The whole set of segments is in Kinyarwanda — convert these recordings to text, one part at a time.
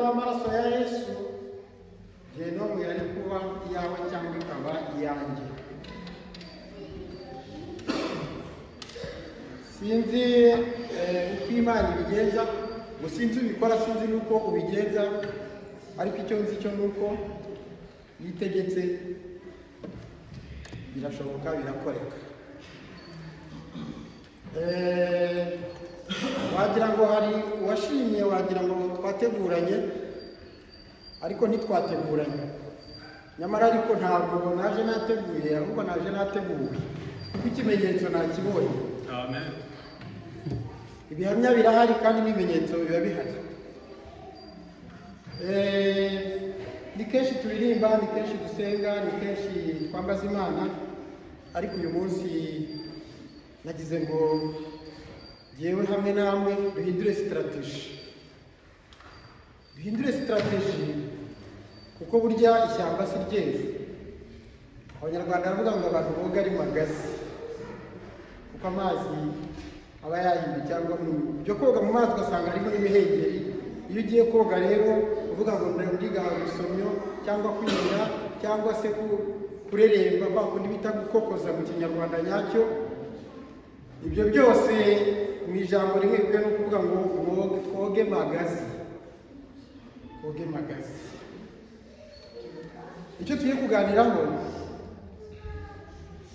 Bitaba amaraso ya Yesu, gehinomu yari kuba iyawe cyangwa ikaba iyanjye. Sinzi uko Imana ibigenza, ngo sinzi ubikora, sinzi n'uko ubigenza, ariko icyo nzi cyo nuko yitegetse birashoboka, birakoreka. Wagira ngo hari uwashimye, wagira ngo twateguranye, ariko ntitwateguranye. Nyamara ariko ntabwo naje nateguye, ahubwo naje nateguwe, kuko ikimenyetso nakibonye. Amen. Ibihamya birahari kandi n'ibimenyetso biba bihari. Ni kenshi turirimba, ni kenshi dusenga, ni kenshi twambaza Imana, ariko uyu munsi nagize ngo yewe hamwe namwe duhindure strategy. Duhindure strategy kuko burya ishyamba si ryeze. Abanyarwanda baravuga ngo abantu boga ari magazi, kuko amazi aba yahinduye, cyangwa byo koga mu mazi ugasanga harimo n'imihengeri. Iyo ugiye koga rero uvuga ngo ndiga gusomyo cyangwa kwinjira cyangwa se kureremba kwa kundi bita gukokoza mu Kinyarwanda nyacyo, ibyo byose mu ijambo rimwe bikwiye no kuvuga ngo twoge magazi, twoge magazi. Icyo tugiye kuganiraho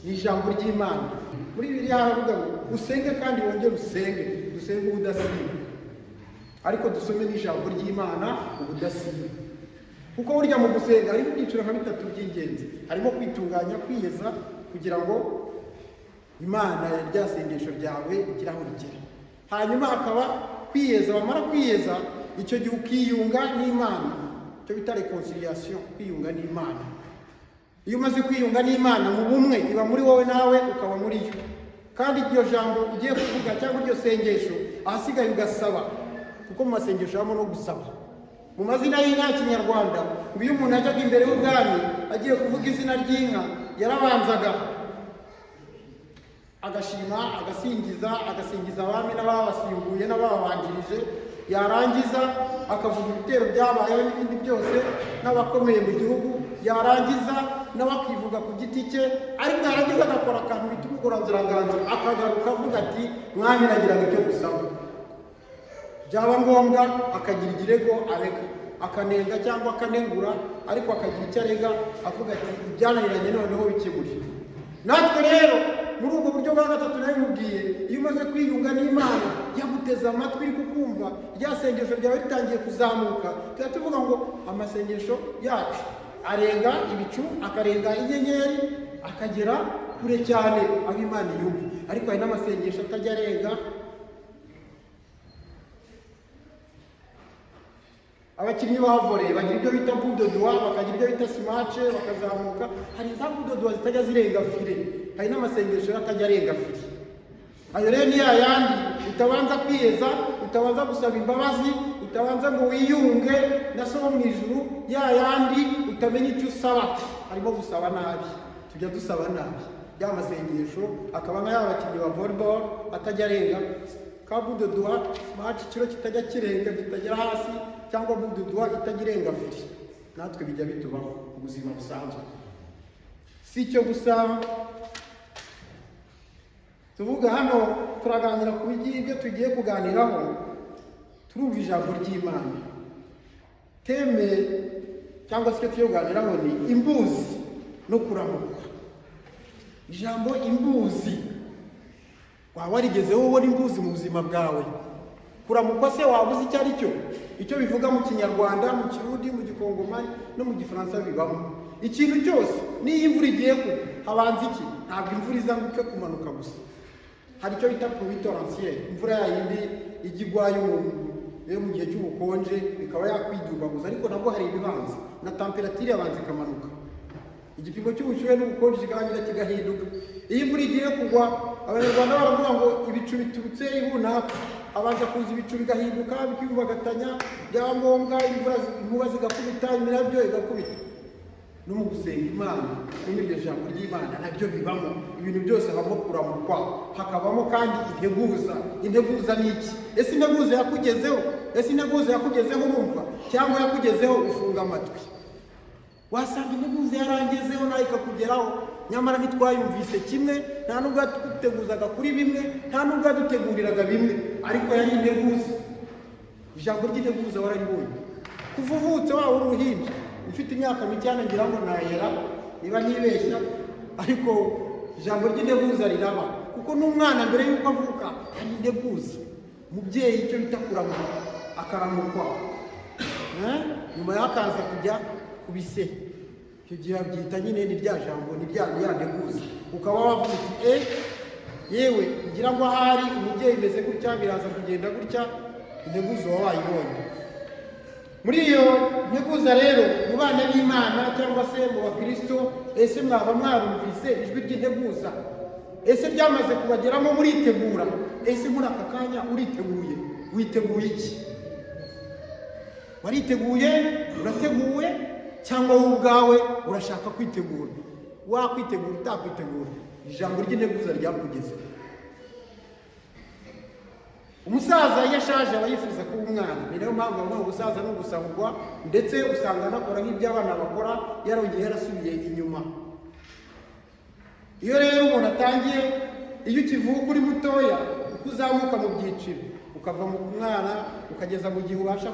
ni ijambo ry'Imana. Muri Bibiliya haravuga ngo usenge kandi wongere usenge, dusenge ubudasiba, ariko dusome n'ijambo ry'Imana ubudasiba. Kuko burya mu gusenga harimo ibyiciro nka bitatu by'ingenzi. Harimo kwitunganya, kwiyeza, kugira ngo Imana rya sengesho ryawe rigire aho rigera. Hanyuma hakaba kwiyeza, wamara kwiyeza icyo gihe ukiyunga n'Imana, icyo bita reconciliation, kwiyunga n'Imana. Iyo umaze kwiyunga n'Imana mu bumwe, iba muri wowe nawe ukaba muri yo. Kandi iryo jambo ugiye kuvuga cyangwa iryo sengesho, ahasigaye ugasaba, kuko mu masengesho habamo no gusaba. Mu mazina y'inka ya Kinyarwanda, ngo iyo umuntu ajyaga imbere y'ubwami agiye kuvuga izina ry'inka, yarabanzaga agashima, agasingiza, agasingiza abami n'ababasimbuye n'ababanjirije, yarangiza akavuga ibitero byabayeho n'ibindi byose n'abakomeye mu gihugu, yarangiza n'abakivuga ku giti cye, ariko yarangiza agakora akantu bita umugoranzoranganzo, akagaruka avuga ati mwami nagira ngo icyo gusaba. Byaba ngombwa akagira igirego arega, akanenga cyangwa akanengura, ariko akagira icyo arega avuga ati ibyananiranye noneho bikemure. Natwe rero muri ubwo buryo bwa gatatu nabimubwiye, iyo umaze kwiyunga n'Imana, yaguteze amatwi iri kukumva, rya sengesho ryawe ritangiye kuzamuka, tuba tuvuga ngo amasengesho yacu arenga ibicu, akarenga inyenyeri, akagera kure cyane aho Imana yumva. Ariko hari n'amasengesho atajya arenga. Abakinnyi ba volley bagira ibyo bita budodoa, bakagira ibyo bita smash, bakazamuka. Hari za budodoa zitajya zirenga file, hari n'amasengesho atajya arenga file. Ayo rero ni yayandi utabanza kwiyeza, utabanza gusaba imbabazi, utabanza ngo wiyunge na so mu ijuru, yayandi utamenya icyo usaba. Harimo gusaba nabi, tujya dusaba nabi, ya masengesho akaba nka y'abakinnyi ba volleyball atajya arenga ka budodoa, smash, ikiro kitajya kirenga kitagera hasi, cyangwa budodoa itajya irenga file. Natwe bijya bitubaho mu buzima busanzwe. Si icyo gusa tuvuga hano, turaganira ku ibyo tugiye kuganiraho, turumva ijambo ry'Imana. Teme cyangwa se icyo tugiye kuganiraho ni imbuzi no kuramukwa. Ijambo imbuzi, waba warigezeho ubona imbuzi mu buzima bwawe? Kuramukwa se waba uzi icyo ari cyo? Icyo bivuga mu Kinyarwanda, mu Kirundi, mu Gikongomani no mu Gifaransa bibamo. Ikintu cyose n'iyo imvura igiye kugwa habanza iki? Ntabwo imvura iza ngo ipfe kumanuka gusa. Hari icyo bita pluie torrentielle, imvura yayindi ijya igwa yo mu gihe cy'ubukonje ikaba yakwidubaguza, ariko nabwo hari ibibanza na temperature yabanza ikamanuka, igipimo cy'ubushyuhe n'ubukonje kikarangira kigahinduka. Iyo imvura igiye kugwa, Abanyarwanda baravuga ngo ibicu biturutse ibunaka, abanza kuza ibicu bigahinduka bikiyubagatanya, byaba ngombwa imvura inkuba zigakubita, imirabyo igakubita. No mu gusenga Imana, muri iryo jambo ry'Imana nabyo bibamo. Ibintu byose habamo kuramukwa, hakabamo kandi integuza. Integuza ni iki? Ese integuza yakugezeho? Ese integuza yakugezeho urumva cyangwa yakugezeho ufunga amatwi? Wasanga integuza yarangezeho nawe ikakugeraho, nyamara ntitwayumvise kimwe, nta nubwo yaduteguzaga kuri bimwe, nta nubwo yaduteguriraga bimwe, ariko yari integuza. Ijambo ry'integuza wararibonye kuva uvutse, waba uri uruhinja ufite imyaka mike, ngira ngo nayera niba ntibeshya, ariko ijambo ry'integuza riraba, kuko n'umwana mbere y'uko avuka hari integuza. Umubyeyi icyo bita kuramuka, akaramukwa, nyuma yakaza kujya ku bise, icyo gihe babyita nyine ni rya jambo, ni rya nteguza. Ukaba wavuga uti yewe ngira ngo ahari umubyeyi imeze gutya, biraza kugenda gutya. Integuza uba wayibonye. Muri iyo nteguza rero, mu bana b'Imana cyangwa se mu bakristo, ese mwaba mwarumvise ijwi ry'integuza? Ese ryamaze kubageramo muritegura? Ese muri aka kanya uriteguye? Witeguye iki? Wariteguye? Urateguwe? Cyangwa wowe ubwawe urashaka kwitegura? Wakwitegura utakwitegura, ijambo ry'integuza ryakugezeho. Umusaza iyo ashaje aba yifuza kuba umwana. Ni nayo mpamvu bavuga ngo umusaza ni ugusahurwa, ndetse usanga anakora nk'ibyo abana bakora, yarongeye yarasubiye inyuma. Iyo rero umuntu atangiye, iyo ukivuka uri mutoya, uko uzamuka mu byiciro, ukava mu mwana ukageza mu gihe ubasha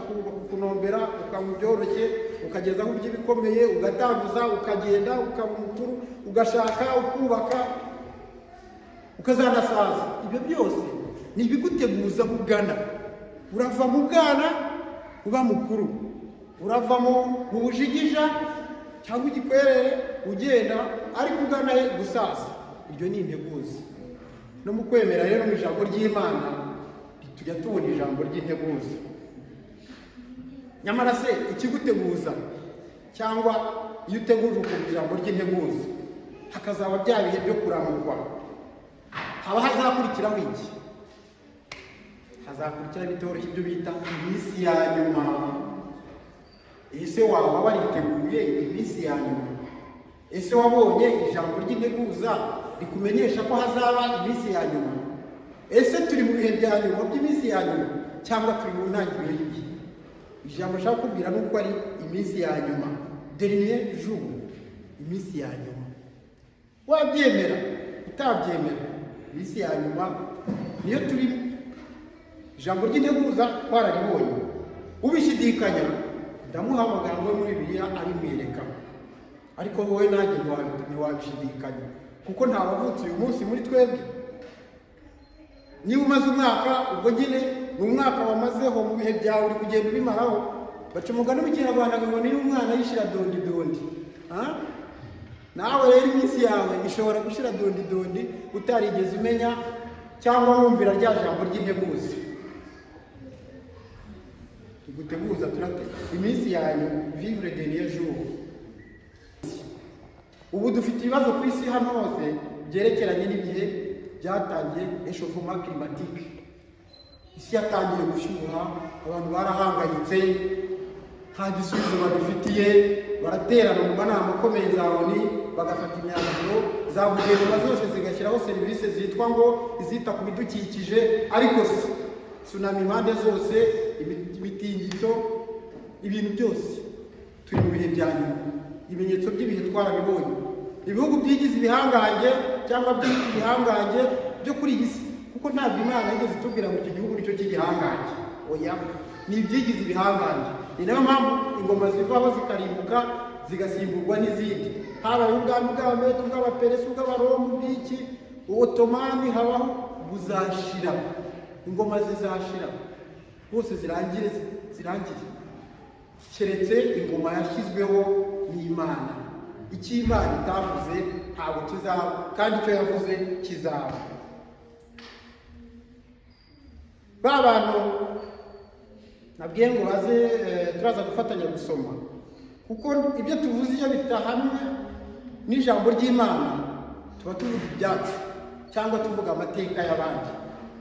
kunombera, ukaba byoroshye, ukageza aho urya ibikomeye, ugatambuza, ukagenda, ukaba umukuru, ugashaka, ukubaka, ukazanasaza. Ibyo byose ni ibiguteguza kugana. Urava mu bwana uba mukuru, urava mu bujigija cyangwa igikwerere ugenda, ariko ugana he? Gusaza. Iryo ni integuza. No mu kwemera rero, mu ijambo ry'Imana tujya tubona ijambo ry'integuza. Nyamara se ikiguteguza, cyangwa iyo uteguje ukumva ijambo ry'integuza, hakazaba bya bihe byo kuramukwa, haba hazakurikiraho iki? Hazakurikiraho ibitoroshye, ibyo bita iminsi ya nyuma. Ese waba wariteguye iminsi ya nyuma? Ese wabonye ijambo ry'integuza rikumenyesha ko hazaba iminsi ya nyuma? Ese turi mu bihe bya nyuma by'iminsi ya nyuma, cyangwa turi mu ntangiriro y'ibihe? Ijambo nshaka kubwira ni uko ari iminsi ya nyuma, dernier jour, iminsi ya nyuma. Wabyemera utabyemera, iminsi ya nyuma niyo turimo. Ijambo ry'integuza twararibonye. Ubishidikanya ndamuhamagara ngo muri Bibiliya abimwereka, ariko wowe nanjye ntiwabishidikanya, kuko nta wavutse uyu munsi muri twebwe. Niba umaze umwaka, ubwo nyine ni umwaka wamazeho mu bihe byawe, uri kugenda ubimaraho. Baca umugani mu Kinyarwanda ngo niyo umwana yishira dondi dondi. Nawe rero iminsi yawe ishobora gushira dondi dondi utarigeze umenya cyangwa wumvira rya jambo ry'integuza. Tuguteguza turate iminsi yanyu, vivre dernier jour. Ubu dufite ibibazo ku isi hano hose byerekeranye n'ibihe byatangiye, échauffement climatique. Isi yatangiye gushyuha, abantu barahangayitse, nta gisubizo babifitiye, baraterana mu manama akomeye za ONU, bagafata imyanzuro, za guverinoma zose zigashyiraho serivisi zitwa ngo izita ku bidukikije, ariko tsunami impande zose, imitingito, ibintu byose. Turi mu bihe bya nyuma, ibimenyetso by'ibihe twarabibonye. Ibihugu byigize ibihangange cyangwa ibihangange byo kuri iyi si, kuko ntabwo Imana yigeze itubwira ngo icyo gihugu nicyo cy'igihangange, oya, ni ibyigize ibihangange. Ni nayo mpamvu ingoma zivaho zikarimbuka, zigasimburwa n'izindi. Habayeho ubwami bw'Abamedi, ubw'Abaperesi, ubw'Abaroma, ubw'iki, Otomani, habaho, buzashira. Ingoma zizashira bose, zirangire, zirangire, keretse ingoma yashyizweho n'Imana. Icyo Imana itavuze ntabwo kizaba, kandi icyo yavuze kizaba. Ba bantu nabwiye ngo baze, turaza gufatanya gusoma, kuko ibyo tuvuze iyo bitahamwe n'ijambo ry'Imana tuba tuvuga ibyacu cyangwa tuvuga amateka y'abandi,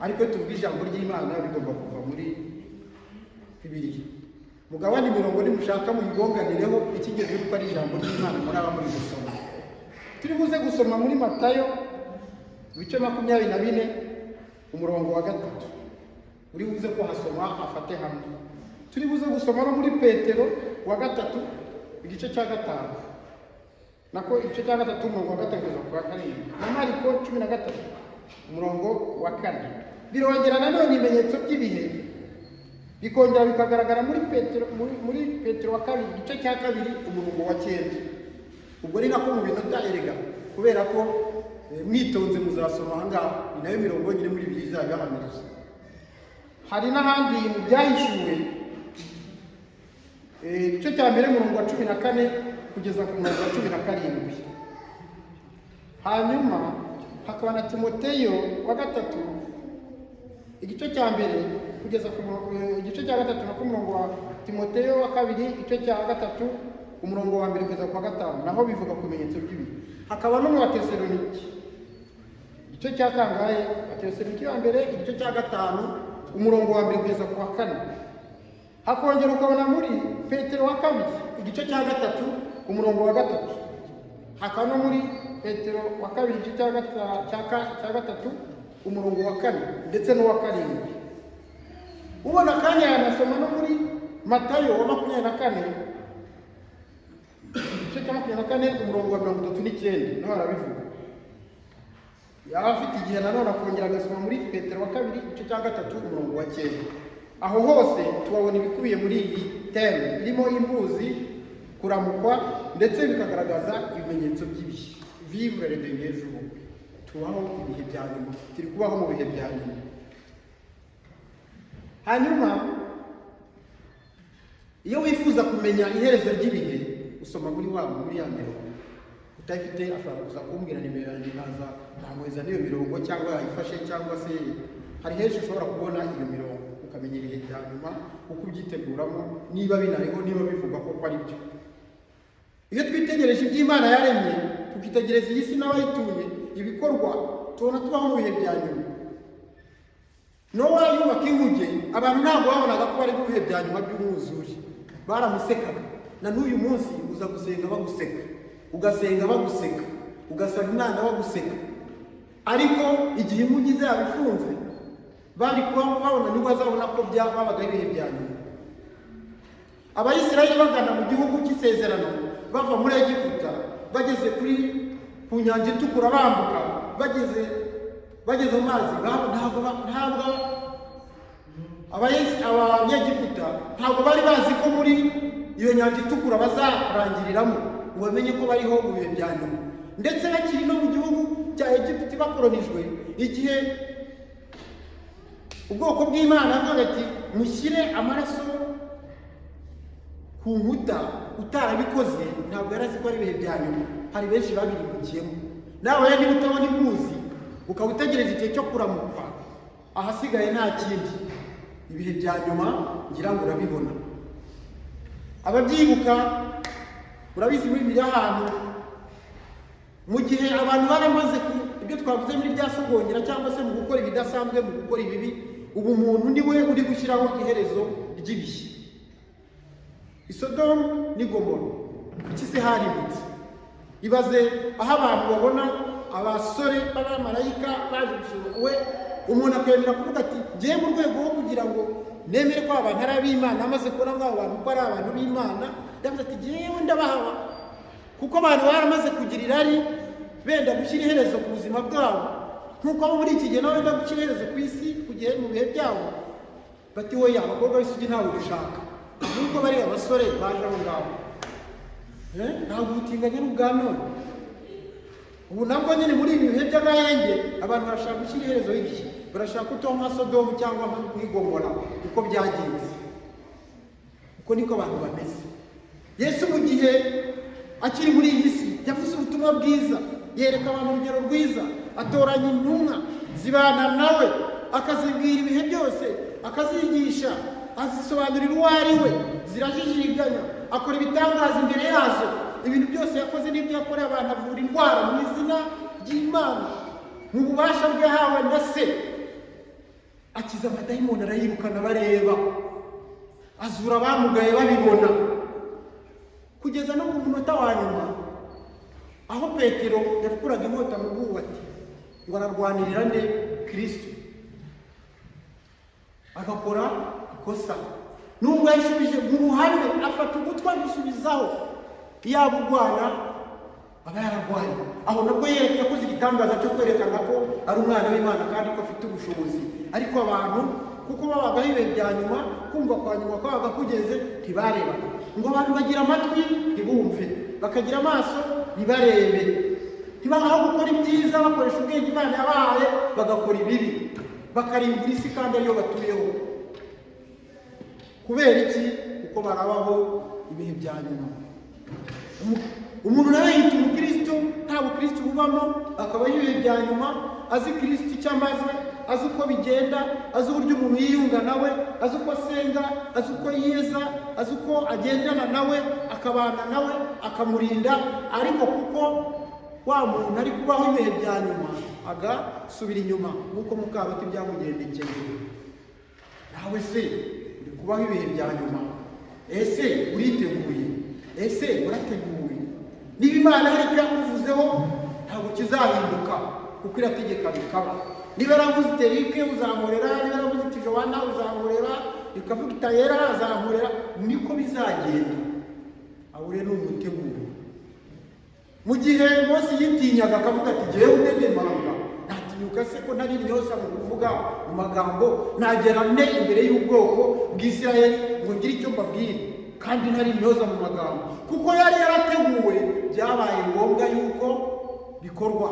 ariko iyo tuvuga ijambo ry'Imana bigomba kuva muri Bibiliya. Mugabane imirongo nimushaka muyigonganireho, icy'ingenzi kuko ari ijambo ry'Imana muraba muri gusoma. Turi buze gusoma muri Matayo ibice 24, umurongo wa 3. Uri buze kuhasoma afate hamwe. Turi buze gusoma no muri Petero wa gatatu igice cya 5, nako igice cya 3 umurongo wa 3 kugeza ku wa 7, na Mariko 13 umurongo wa 4. Birongera nanone ibimenyetso by'ibihe bikongera bikagaragara muri Petero, muri Petero wa kabiri igice cya 2 umurongo wa 9. Ubwo ni nako mu binota erega, kubera ko mwitonze muzasoma aha ngaha, ni nayo mirongo nyine muri Bibiliya izabibahamiriza. Hari n'ahandi mu byahishuwe igice cya 1 umurongo wa 14 kugeza ku murongo wa 17. Hanyuma hakaba na Timoteyo wa gatatu igice cya 1 kugeza ku igice cya 3 na ku murongo wa Timoteyo wa kabiri igice cya 3 umurongo wa 1 kugeza ku wa 5, naho bivuga ku bimenyetso by'ibihe. Hakaba no mu Batesalonike igice cya kangahe? Batesalonike wa mbere igice cya 5 umurongo wa 1 kugeza ku wa 4. Hakongera ukabona muri Petero wa kabiri igice cya 3 umurongo wa 3. Hakaba no muri Petero wa kabiri igice cya 3 umurongo wa 4 ndetse n'uwa 7. Ubona akanya yanasoma no muri Matayo wa 24 igice cya 24 umurongo wa 39, naho arabivuga. Yaba afite igihe nanone akongera agasoma muri Petero wa kabiri igice cya 3 umurongo wa 9. Aho hose tubabona ibikubiye muri iyi teme irimo imbuzi, kuramukwa, ndetse bikagaragaza ibimenyetso by'ibihe. Vivre les derniers jours, tubaho ibihe bya nyuma, turi kubaho mu bihe bya nyuma. Hanyuma iyo wifuza kumenya iherezo ry'ibihe usoma muri wa muri ya mirongo. Utayifite ashobora kuza kumbwira nimero yanjye nkaza nkamwohereza n'iyo mirongo, cyangwa yayifashe, cyangwa se hari henshi ushobora kubona iyo mirongo ukamenya ibihe bya nyuma uko ubyiteguramo, niba binariho, niba bivugwa koko ari byo. Iyo twitegereje iby'Imana yaremye, tukitegereza iyi si n'abayituye, ibikorwa, tubona tubaho mu bihe bya nyuma. Nowa yubaka inkuge, abantu ntabwo babonaga ko bari mu bihe bya nyuma by'umwuzure, baramusekaga. Na n'uyu munsi uza gusenga baguseka, ugasenga baguseka, ugasaba Imana baguseka. Ariko igihe inkuge zaba ifunze, bari kuba babona nibwo azabona ko babaga ibihe bya nyuma. Abayisiraheli bagana mu gihugu cy'isezerano bava muri Egiputa, bageze ku nyanja itukura bambuka, bageze mu mazi, ntabwo Abanyegiputa ntabwo bari bazi ko muri iyo nyanja itukura bazarangiriramo, ngo bamenye ko bariho mu bihe bya nyuma. Ndetse bakiri no mu gihugu cya Egiputa bakoronijwe, igihe ubwoko bw'Imana avuga ati mushyire amaraso ku nkuta, utarabikoze ntabwo yari azi ko ari ibihe bya nyuma. Hari benshi babiribukiyemo. Nawe niba utabona imbuzi ukaba utegereje igihe cyo kuramukwa, ahasigaye nta kindi. Ibihe bya nyuma ngira ngo urabibona. Ababyibuka urabizi muri Bibiliya ahantu mu gihe abantu baramaze ibyo twavuze muri bya sogongera, cyangwa se mu gukora ibidasanzwe, mu gukora ibibi, ubu umuntu ni we uri gushyiraho iherezo ry'ibihe. Isodomu ni Gomora, iki se haributse? Ibaze aho abantu babona abasore b'abamarayika baje gusura we, umuntu akemera kuvuga ati ngiye mu rwego rwo kugira ngo nemere ko abantu ari ab'Imana, amaze kubona ngo abo bantu ko ari abantu b'Imana, yavuze ati ngewe ndabahawa, kuko abantu baramaze kugira irari benda gushyira iherezo ku buzima bwabo, nk'uko abo muri iki gihe nabo benda gushyira iherezo ku isi kugihe mu bihe byabo, bati oya abakobwa b'isugi ntabwo dushaka, nubwo bari abasore baje aho ngaho. Ntabwo ubutinganyi n'ubwa none. Ubu nabwo nyine muri ibi bihe by'agahenge abantu barashaka gushyira iherezo y'igihe, barashaka kutoha nka Sodomu cyangwa nk'i Gomora uko byagenze. Uko niko abantu bameze. Yesu mu gihe akiri muri iyi si yavuze ubutumwa bwiza, yereka abantu urugero rwiza, atoranya intumwa zibana nawe, akazibwira ibihe byose, akazigisha, azisobanurira uwo ari we, zirajijiganya, akora ibitangaza imbere yazo. Ibintu byose yakoze n'ibyo yakoreye abantu, avura indwara mu izina ry'Imana, mu bubasha bwe yahawe na Se. Akiza amadayimoni arayirukana bareba, azura abamugaye babibona, kugeza no ku munota wa nyuma aho Petero yakuraga inkota mu bwubatsi ngo ararwanirira nde? Kristo. Agakora ikosa. Nubwo yashubije mu ruhame afata ugutwi agusubizaho, yaba urwana aba yararwaye. Aho nabwo yakoze igitangaza cyo kwerekana ko ari umwana w'Imana kandi ko afite ubushobozi. Ariko abantu kuko babagaho ibihe bya nyuma, kumva kwa nyuma kwabaga kugeze, ntibarebaga. Ngo abantu bagira amatwi ntibumve, bakagira amaso ntibarebe, ntibaho gukora ibyiza bakoresha ubwenge Imana yabahaye, bagakora ibibi, bakarimbura isi kandi ariyo batuyeho. Kubera iki? Kuko barabaho ibihe bya nyuma. Umuntu nawe yita umukristo, nta bukristo bubamo, akaba ibihe bya nyuma, azi Kristo icyo amaze, azi uko bigenda, azi uburyo umuntu yiyunga nawe, azi uko asenga, azi uko yiyeza, azi uko agendana nawe, akabana nawe, akamurinda. Ariko kuko wa muntu ari kubaho ibihe bya nyuma, agasubira inyuma nk'uko mukaroti byamugendekeye. Nawe se uri kubaho ibihe bya nyuma? Ese uriteguye? Ese urateguwe? Niba Imana hari icyo yakuvuzeho ntabwo kizahinduka, kuko irategeka bikaba. Niba yaravuze iti Erike uzankorera, niba yaravuze iti Joanna uzankorera, ikavuga iti Ayera azankorera, niko bizagenda. Aho rero ni umuteguro. Mu gihe Mose yitinyaga akavuga ati jyewe udedemanga, natinyuka se ko ntari intyoza mu kuvuga mu magambo, nagera nte imbere y'ubwoko bw'Isirayeli ngo ngire icyo mbabwira kandi ntari intyoza mu magambo? Kuko yari yarateguwe, byabaye ngombwa yuko bikorwa,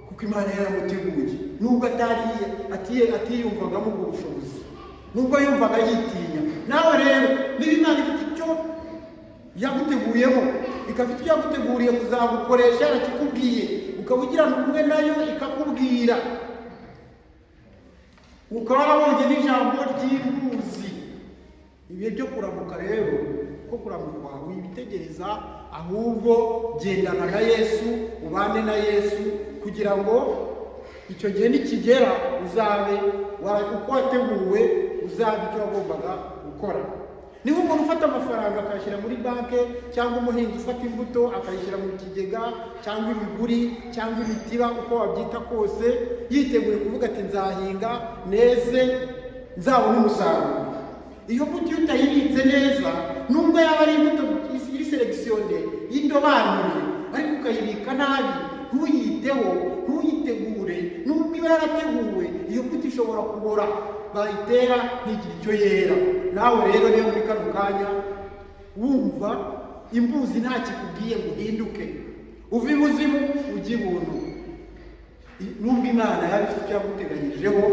kuko Imana yaramuteguye. Nubwo atiyumvagamo ubwo bushobozi, nubwo yumvaga yitinya. Nawe rero niba Imana ifite icyo yaguteguyemo, ikafite icyo yaguteguriye kuzagukoresha, yarakikubwiye, ukaba ugirana ubumwe nayo ikakubwira, ukaba warabonye n'ijambo ry'imbuzi. Ibihe byo kuramuka rero, ko kuramukwa wibitegereza, ahubwo gendana na Yesu, ubane na Yesu, kugira ngo icyo gihe nikigera uzabe uko wateguwe, uzabe icyo wagombaga gukora. Niba umuntu ufata amafaranga akayashyira muri banki, cyangwa umuhinzi ufata imbuto akayishyira mu kigega, cyangwa imiguri, cyangwa imitiba, uko wabyita kose, yiteguye kuvuga ati nzahinga neze nzabona umusaruro. Iyo mbuto iyo utayibitse neza, nubwo yaba ari imbuto iri selekisiyone y'indobanure, ariko ukayibika nabi, ntuyiteho, ntuyitegure, nubwo iba yarateguwe, iyo mbuto ishobora kubora, bayitera ntigire icyo yera. Nawe rero niyo muri kano kanya wumva imbuzi nta kikubwiye ngo uhinduke, uve ibuzimu ujye ibuntu. Nubwo Imana yaba ifite icyo yaguteganyijeho,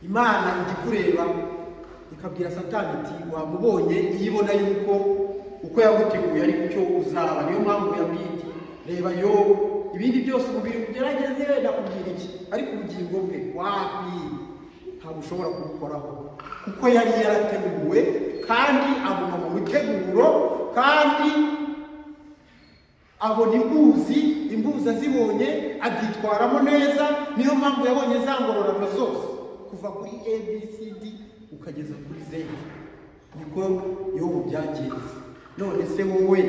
Imana ijya ikureba ikabwira Satani iti wamubonye, iyo ibona yuko uko yaguteguye ari cyo uzaba. Niyo mpamvu yabwiye iti reba Yobu, ibindi byose umubiri ugerageze ndakubwira iki, ariko ubugingo bwe wapi, ntabwo ushobora kubukoraho, kuko yari yarateguwe kandi aguma mu muteguro, kandi abona imbuzi, imbuzi azibonye abyitwaramo neza. Niyo mpamvu yabonye za ngororano zose kuva kuri A B C D ukageza kuri Z, niko Yobu byagenze. None se wowe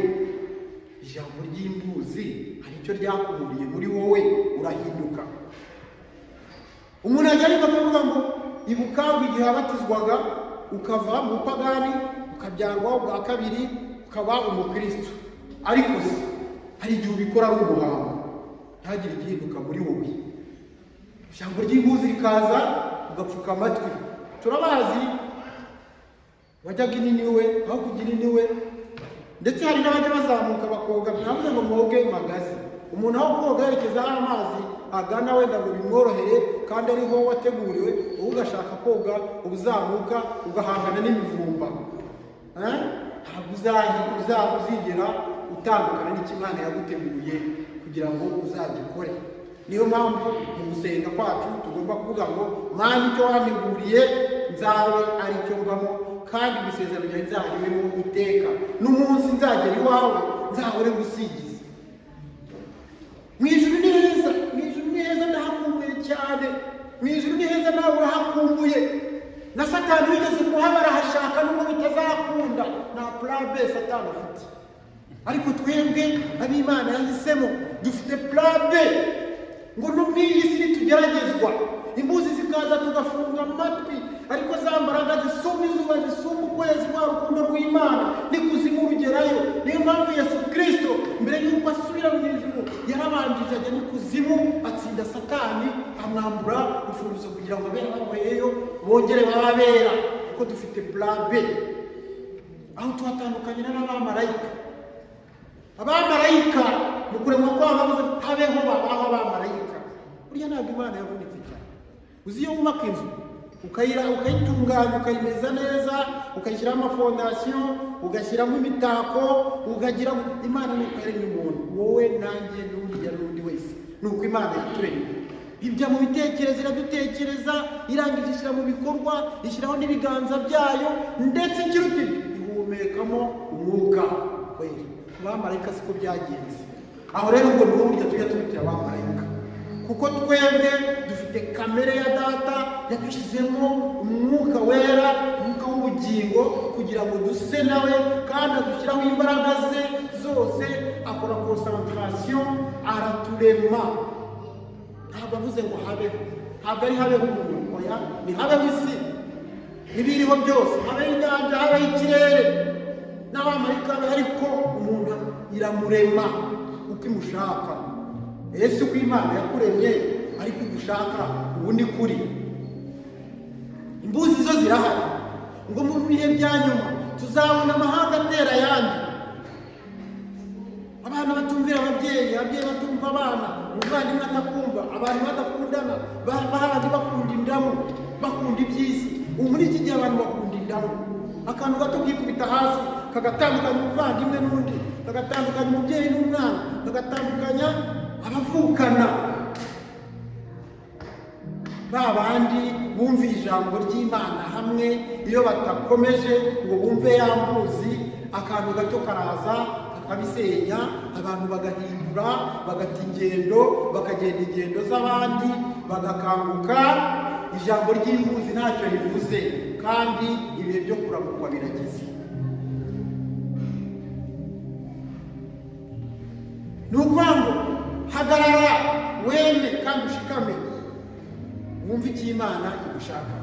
ijambo ry'imbuzi hari icyo ryakumuriye muri wowe, urahinduka? Umuntu ajya ariko akavuga ngo ibuka igihe wabatizwaga ukava mu bupagani ukabyarwa bwa kabiri ukaba umukristo, ariko se hari igihe ubikora ari umuhango ntagire igihinduka muri wowe. Ijambo ry'imbuzi rikaza ugapfuka amatwi. Turabazi wajyaga ininiwe aho kugira iniwe, ndetse hari n'abajya bazamuka bakoga, ntavuze ngo mwoge magazi. Umuntu aho koga yerekeza aho amazi agana wenda ngo bimworohere, kandi ariho wateguriwe, wowe ugashaka koga uzamuka ugahangana n'imivumba. Ntabwo uzigera utandukana n'icyo Imana yaguteguye kugira ngo uzagikore. Niyo mpamvu mu gusenga kwacu tugomba kuvuga ngo Mana icyo wanteguriye nzabe ari cyo mbamo, kandi isezerano ryawe nzaribemo iteka, n'umunsi nzagera iwawe nzahore gusigiza. Mu ijuru ni heza, mu ijuru ni heza, ndahakumbuye cyane. Mu ijuru ni heza, nawe urahakumbuye. Na Satani wigeze kuhaba arahashaka, nubwo bitazakunda, nta plan B Satani afite. Ariko twebwe ab'Imana yahisemo dufite plan B, ngo no mu iyi si nitugeragezwa, Imbuzi zikaza tugafunga amatwi, ariko za mbaraga zisumba izuba, zisumba ukwezi, rwa rukundo rw'Imana n'ikuzimu rugerayo. Niyo mpamvu Yesu Kristo mbere y'uko asubira mu ijuru yarabanjije ajya n'ikuzimu, atsinda Satani, amwambura urufunguzo kugira ngo abera bavuyeyo bongere bababera, kuko dufite plan B. Aho tuhatandukanye n'abamarayika. Abamarayika mu kuremwa kwabo bavuze habeho babaho abamarayika. Burya ntabwo Imana yavunitse cyane. Uzi iyo wubaka inzu ukayitunganya, ukayimeza neza, ukayishyiraho amafondasiyo, ugashyiramo imitako, ukagira Imana ni uko yaremye umuntu, wowe nanjye n'uriya n'undi wese, ni uko Imana yaturemye. Ibyo mu bitekerezo iradutekereza, irangije ishyira mu bikorwa, ishyiraho n'ibiganza byayo, ndetse ikiruta ibyo ihumekamo umwuka wera. Ku bamarayika siko byagenze. Aho rero ubwo niho burya tujya tubitira abamarayika, kuko twebwe dufite kamere ya data yadushyizemo umwuka wera, umwuka w'ubugingo, kugira ngo duse nawe, kandi adushyiraho imbaraga ze zose, akora concentration, araturema. Ntabwo avuze ngo habeho, ntabwo ari habeho umuntu, oya, ni habeho isi n'ibiriho byose, habeho inyanja, habeho ikirere n'abamarayika, ariko umuntu iramurema uko imushaka. Ese uko Imana yakuremye ariko ugushaka ubu ni kuri. Imbuzi zo zirahari, ngo mu bihe bya nyuma tuzabona amahanga atera ayandi, abana batumvira ababyeyi, ababyeyi batumva abana, umuvandimwe atakumva, abantu badakundana, bahandi bakunda indamu, bakunda iby'isi. Ubu muri iki gihe abantu bakunda indamu, akantu gato kikubita hasi kagatandukanya umuvandimwe n'undi, kagatandukanya umubyeyi n'umwana, kagatandukanya abavukana. Ba bandi bumva ijambo ry'Imana hamwe, iyo batakomeje ngo bumve ya mbuzi, akantu gato karaza kakabisenya, abantu bagahindura, bagata ingendo, bakagenda ingendo z'abandi, bagakanguka. Ijambo ry'imbuzi ntacyo rivuze, kandi ibihe byo kuramukwa birageze. Ni ukuvuga ngo hagarara weme kandi ushikame, wumve icyo Imana igushaka.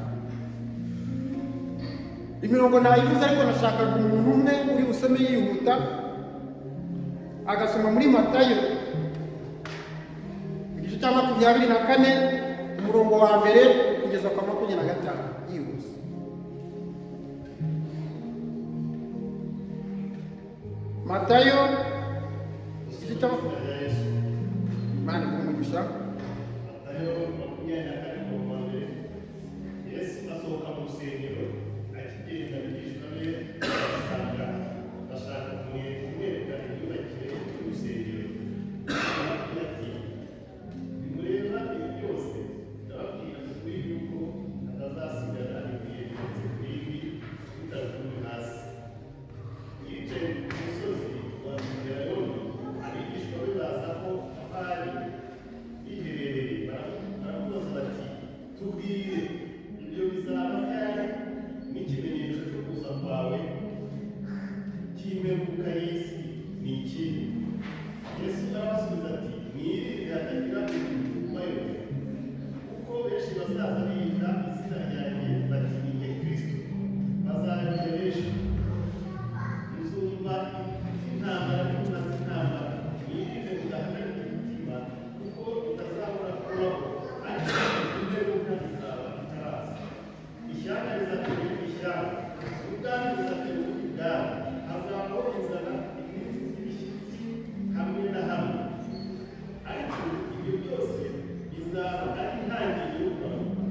Imirongo nayivuze, ariko nashakaga umuntu umwe uri busome yihuta, agasoma muri Matayo igice cya 24 umurongo wa mbere kugeza kwa 25 yihuse. Matayo igice cya Imana ikumugisha. Matayo 24 wa mbere. Yesu asohoka mu rusengero akigenda, abigishwa be baramusanga, bashaka kumwereka imyubakire y'urusengero. Arababwira ati, nimureba ibi byose, ndababwira ukuri yuko hatazasigara ibuye rigeretse ku rindi ritajugunywe hasi. Yicaye ku musozi wa Elayono, abigishwa be baza aho ari biherereye, baramubaza bati, tubwire ibyo bizaba ryari, n'ikimenyetso cyo kuza kwawe cy'imperuka y'isi ni ikihe? Yesu arabasubiza ati, mwirinde hatagira umuntu ubayobya, kuko benshi bazaza biyita izina ryanjye bati ni jye Kristo, bazayobya benshi. Muzumva iby'intambara n'intumwa z'intambara, mwirinde mudahagarika imitima, kuko bitazabura kubaho, ariko imperuka izaba itaraza. Ishyanga rizatera irindi shyanga, ubwami buzatera ubundi bwami, hazabaho inzara, iminsi y'ibishyitsi hamwe na hamwe. Ariko ibyo byose bizaba ari intangiriro y'urwaruka.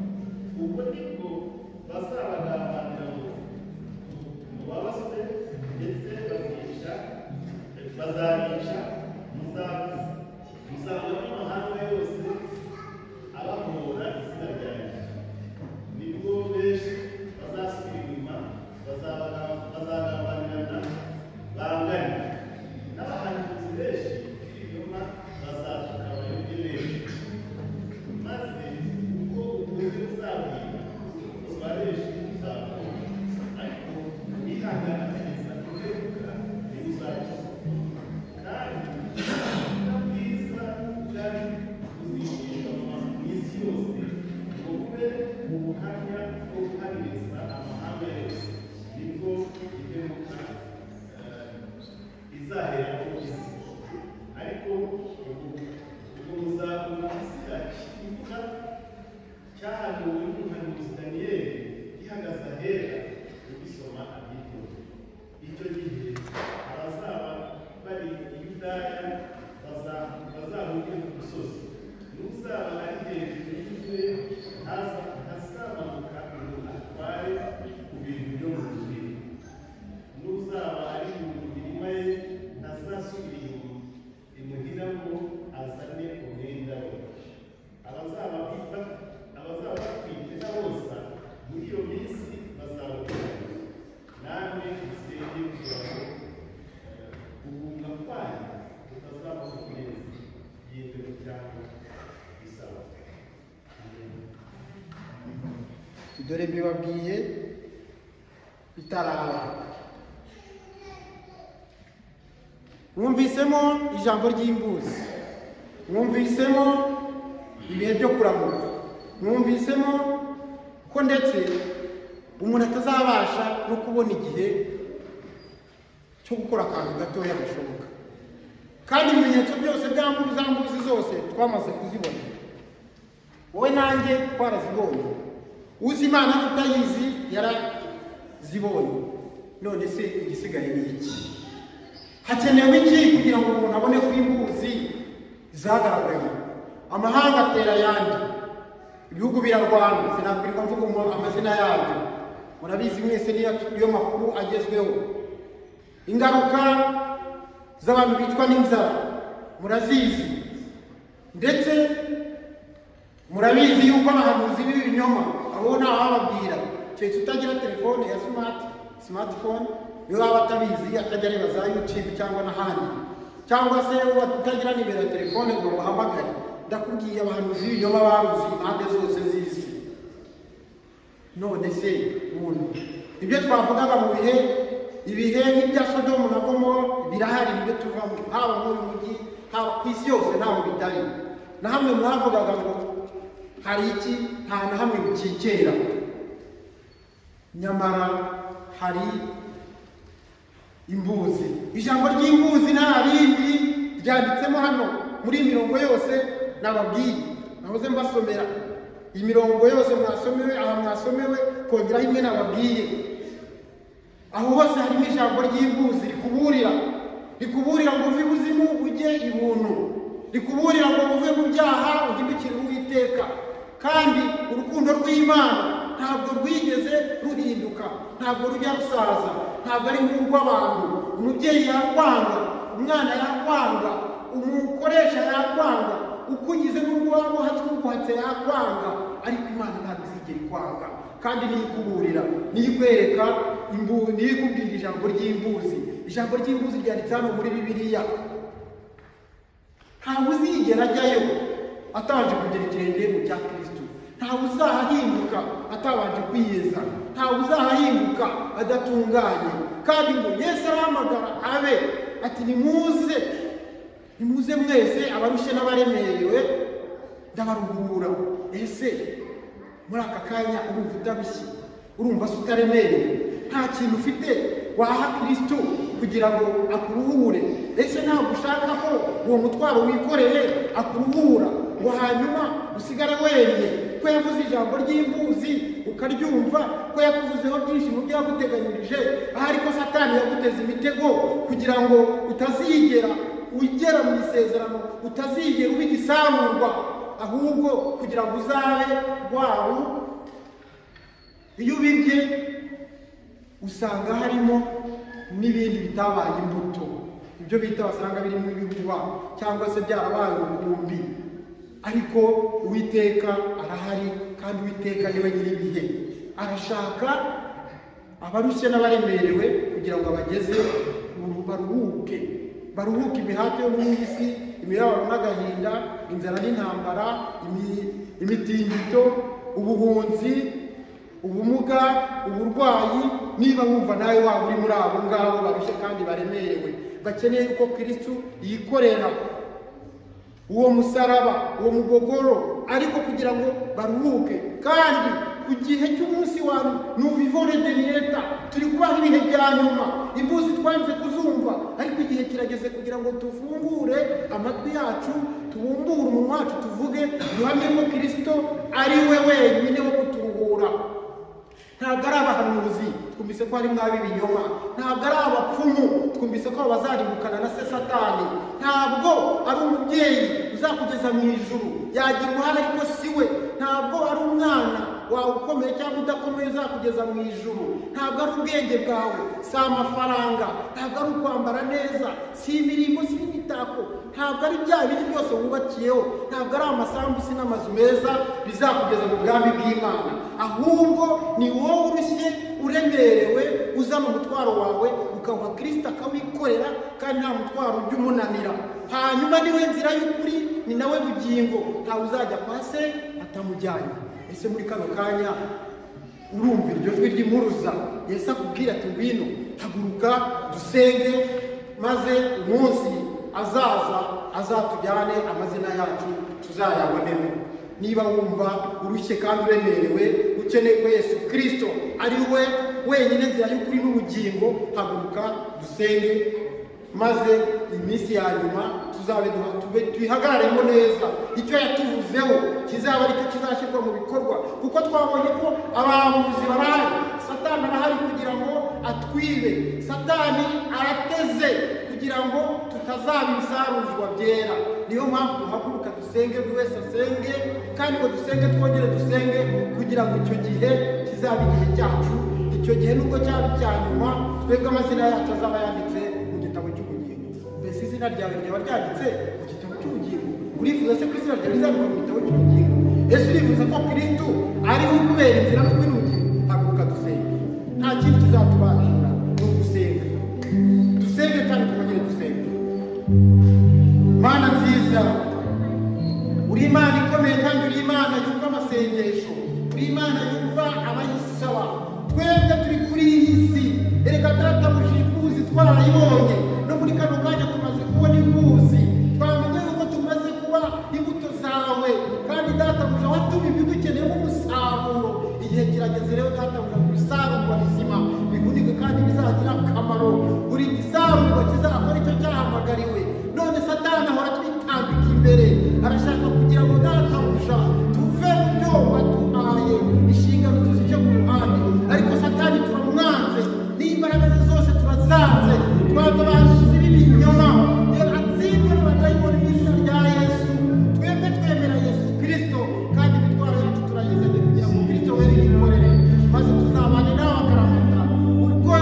Ubwo nibwo bazabagambanira ngo mubabazwe, ndetse bazabica, muzabona n'amahanga yose abahora izina ryanjye. Nibwo benshi bazasubira inyuma, bazagambanirana bangane, n'abahanuzi benshi b'ibinyoma bazatuka abayobye benshi. Maze uko ubugome buzagwira, urukundo rwa benshi ruzakonja, ariko uwihangana akageza ku mperuka niwe uzakizwa. Kandi ubutumwa bwiza bw'ubwami buzigishwa mu isi yose ngo Dore mbibabwiye bitaraba. Mwumvisemo ijambo ry'imbuzi, mwumvisemo ibihe byo kuramuka, mwumvisemo ko ndetse umuntu atazabasha no kubona igihe cyo gukora akantu gatoya gashoboka. Kandi ibimenyetso byose by'ambuzi zose twamaze kuzibona, wowe nanjye twarazibonye, uzi Imana n'utayizi yarazibonye. None se igisigaye ni iki? Hakenewe iki kugira ngo umuntu abone ko imbuzi zagaragaye? Amahanga atera ayandi, ibihugu birarwana, sinakwirirwa mvuga amazina yabyo, murabizi mwese niyo makuru agezweho. Ingaruka z'abantu bicwa n'inzara murazizi, ndetse murabizi yuko abahanuzi b'ibinyoma abo ntawababwira, keretse utagira telefone ya smartphone niwe waba atabizi, akajya areba za YouTube cyangwa n'ahandi, cyangwa se utagira nimero ya telefone ngo bahamagare. Ndakubwiye abahanuzi b'ibinyoma baruzi impande zose z'isi. None se muntu, ibyo twavugaga mu bihe ibihe nk'ibya Sodomu na Gomora birahari, nibyo tuvamo, haba muri mujyi, haba ku isi yose, ntaho bitari. Na hamwe mwavugaga ngo hari iki, nta na hamwe bikikera, nyamara hari imbuzi. Ijambo ry'imbuzi nta rindi ryanditsemo hano muri imirongo yose nababwiye, nahoze mbasomera imirongo yose mwasomewe, aha mwasomewe kongeraho imwe nababwiye. Aho hose harimo ijambo ry'imbuzi rikuburira, rikuburira ngo uve ibuzimu ujye ibuntu, rikuburira ngo uve mu byaha uhindukire Uwiteka. Kandi urukundo rw'Imana ntabwo rwigeze ruhinduka, ntabwo rujya rusaza, ntabwo ari nk'urw'abantu. Umubyeyi yakwanga, umwana yakwanga, umukoresha yakwanga, ukugize n'urwabo uhatswe uguhatse yakwanga, ariko Imana ntabwo izigera ikwanga. Kandi niyo ikuburira, niyo ikwereka, niyo ikubwira ijambo ry'imbuzi. Ijambo ry'imbuzi ryanditse hano muri Bibiliya. Ntawe uzigera ajyayo atabanje kugera ikirenge mu cya Kristo, ntawe uzahahinduka atabanje kwiyeza, ntawe uzahahinduka adatunganye. Kandi ngo Yesu arahamagara abe ati nimuze, nimuze mwese abarushye n'abaremerewe ndabaruhura. Ese muri aka kanya urumva utarushye, urumva se utaremerewe, nta kintu ufite waha Kristo kugira ngo akuruhure? Ese ntabwo ushaka ko uwo mutwaro wikoreye akuruhura ngo hanyuma usigare wemye? Ko yavuze ijambo ry'imbuzi ukaryumva, ko yakuvuzeho byinshi mu byo yaguteganyirije, ahari ko Satani yaguteze imitego kugira ngo utazigera ugera mu isezerano, utazigera uba igisarurwa, ahubwo kugira ngo uzabe rwaru. Iyo ubibye usanga harimo n'ibindi bitabaye imbuto, ibyo bita basanga birimo ibihuha cyangwa se byarabaye ubukumbi. Ariko Uwiteka arahari, kandi Uwiteka niwe nyir'ibihe. Arashaka abarushye n'abaremerewe kugira ngo abageze baruhuke, baruhuke imihati yo mu isi, imibabaro n'agahinda, inzara n'intambara, imitingito, ubuhunzi, ubumuga, uburwayi. Niba wumva nawe waba uri muri abo ngabo barushye kandi baremerewe, bakeneye yuko Kristo yikorera uwo musaraba, uwo mugogoro, ariko kugira ngo baruhuke. Kandi ku gihe cy'umunsi wa nous vivons le dernier temps, turi kubaho ibihe bya nyuma, imbuzi twanze kuzumva, ariko igihe kirageze kugira ngo tufungure amatwi yacu, tubumbure umunwa wacu, tuvuge duhamye ko Kristo ari we wenyine wo kuturuhura. Ntabwo ari abahanuzi, twumvise ko harimo ab'ibinyoma, ntabwo ari abapfumu, twumvise ko bazarimukana na se Satani, ntabwo ari umubyeyi uzakugeza mu ijuru yagira uruhare ariko si we, ntabwo ari umwana wawe ukomeye cyangwa udakomeye uzakugeza mu ijuru, ntabwo ari ubwenge bwawe, si amafaranga, ntabwo ari ukwambara neza, si imirimo, si imitako, ntabwo ari bya bindi byose wubakiyeho, ntabwo ari amasambu si n'amazu meza bizakugeza mu bwami bw'Imana. Ahubwo ni wowe urushye uremerewe, uzana umutwaro wawe ukawuha Kristo akawikorera, kandi nta mutwaro ujya umunanira. Hanyuma niwe nzira y'ukuri, ni nawe bugingo, ntawe uzajya kwa se atamujyanye. Ese muri kano kanya Urumva iryo jwi ry'impuruza, Yesu akubwira ati ngwino, haguruka dusenge, maze umunsi azaza azatujyane amazina yacu tuzayabonemo. Niba wumva urushye kandi uremerewe, ukeneye ko Yesu Kristo ari we wenyine nzira y'ukuri n'ubugingo, haguruka dusenge, maze iminsi ya nyuma tuzabe tuyihagararemo neza. Icyo yatuvuzeho kizaba aricyo kizashyirwa mu bikorwa, kuko twabonye ko abahanuzi barahari. Satani arahari kugira ngo atwibe, Satani arateze kugira ngo tutazaba ibisarurwa byera. Niyo mpamvu duhaguruka dusenge, buri wese asenge, kandi ngo dusenge twongere dusenge, kugira ngo icyo gihe kizaba igihe cyacu. Icyo gihe nubwo cyaba icya nyuma, twebwe amazina yacu azaba yanditse mu gitabo cy'ubugingo. Mbese izina ryawe ryaba ryanditse mu gitabo cy'ubugingo? Urifuza se ko izina ryawe rizandikwa mu gitabo cy'ubugingo? Ese urifuza ko Kristo ari we ukubera inzira n'ukuri n'ubugingo? Haguruka dusenge, nta kindi kizatubasha, ni ugusenga. Dusenge kandi twongere dusenge. Mana nziza, uri Imana ikomeye kandi uri Imana yumva amasengesho, uri Imana yumva abayisaba. Twebwe turi kuri iyi si, erega data imbuzi twarayibonye, no muri kano kanya tumaze kubona imbuzi, twamenye yuko tumaze kuba imbuto zawe, kandi databuja watubibye dukeneye umusaruro. Igihe kirageze rero databuja ngo ibisarurwa bizima bihunike kandi bizagira akamaro, buri gisarurwa kizakora icyo cyahamagariwe. None Satani ahora twitambika imbere, arashaka kugira ngo databuja tuve mu byo watuhaye, inshingano tuzice ku ruhande. Ariko Satani turamwanze, n'imbaraga ze zose turazanze, twatabashije ibinyoma, atsindwe n'abadayimoni mu izina rya Yesu. Twebwe twemera Yesu Kristo, kandi imitwaro yacu turayizanye kugira ngo Kristo we yikorere, maze tuzabane nawe akaramata. Ubwo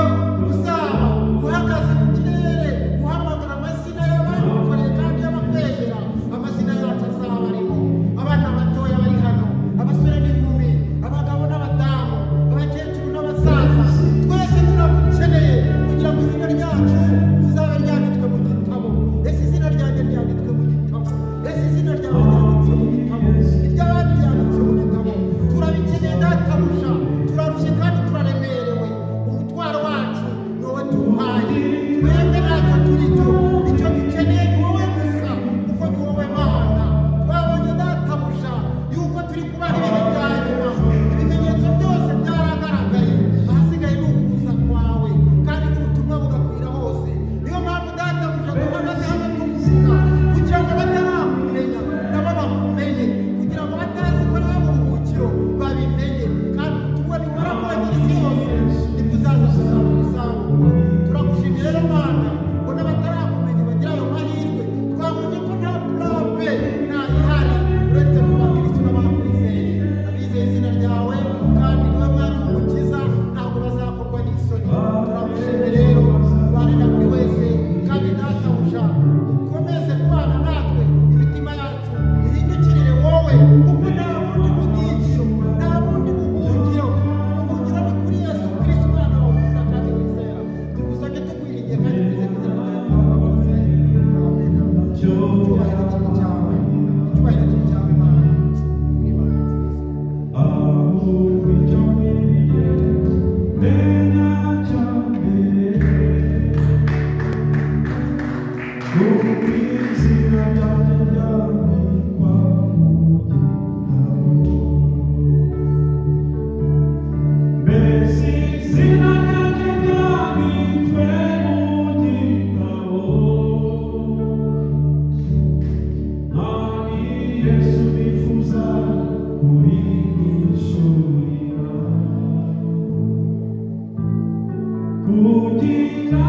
uzaba uhagaze mu kirere uhamagara amazina y'abagukoreye kandi y'abakwemera, amazina yacu azaba arimo. Abana batoya bari hano, abasore n'inkumi, abagabo n'abadamu, abakecuru n'abasaza, twese turagukeneye kugira ngo izina ryacu rizabe ryanditswe mu gitabo. Ese izina ryanjye ryanditswe mu gitabo? Ese izina ryawe ryanditswe mu gitabo? Iry'abandi ryanditswe mu gitabo? Turabikeneye databuja, turarushye kandi turaremerewe. Umutwaro wacu ni wowe tuwuhaye, twebwe ntacyo turi cyo. Icyo dukeneye ni wowe gusa, kuko ni wowe Mana. Twabonye databuja yuko turi kubara ibihe bya nyuma, ibimenyetso byose byaragaragaye, ahasigaye ni ukuza kwawe, kandi n'ubutumwa bugakwira hose. Niyo mpamvu databuja duhagaze hano tuvuga, kugira ngo abatarakumenya nabo bakumenye, kugira ngo abatazi ko ari wowe buruhukiro babimenye, kandi ubutumwa nibumara kuhagera isi yose nibwo uzaza kuzaba umusaruro. Turagushimira rero Mana ngo n'abatarakumenya bagira ayo mahirwe. Twabonye ko nta purabe nta ihari uretse ku bakristo n'abakwizeye, abizeye izina ryawe, kandi niwe mwami w'umukiza, ntabwo bazakorwa n'isoni. Turagushimira rero, ubane na buri wese, kandi databuja ukomeze kubana natwe, imitima yacu ihindukirire wowe, kuko nta bundi buhungiro, nta bundi buhungiro. Ubuhungiro ni kuri Yesu Kristo umwana wawe ukunda kandi wizera. Tugusabye tukwiringiye kandi twizeye mu izina rya Yesu wakoze. Amen. Icyubahiro kibe cyawe, icyubahiro kibe cyawe Mana, uri Imana nziza. Kugira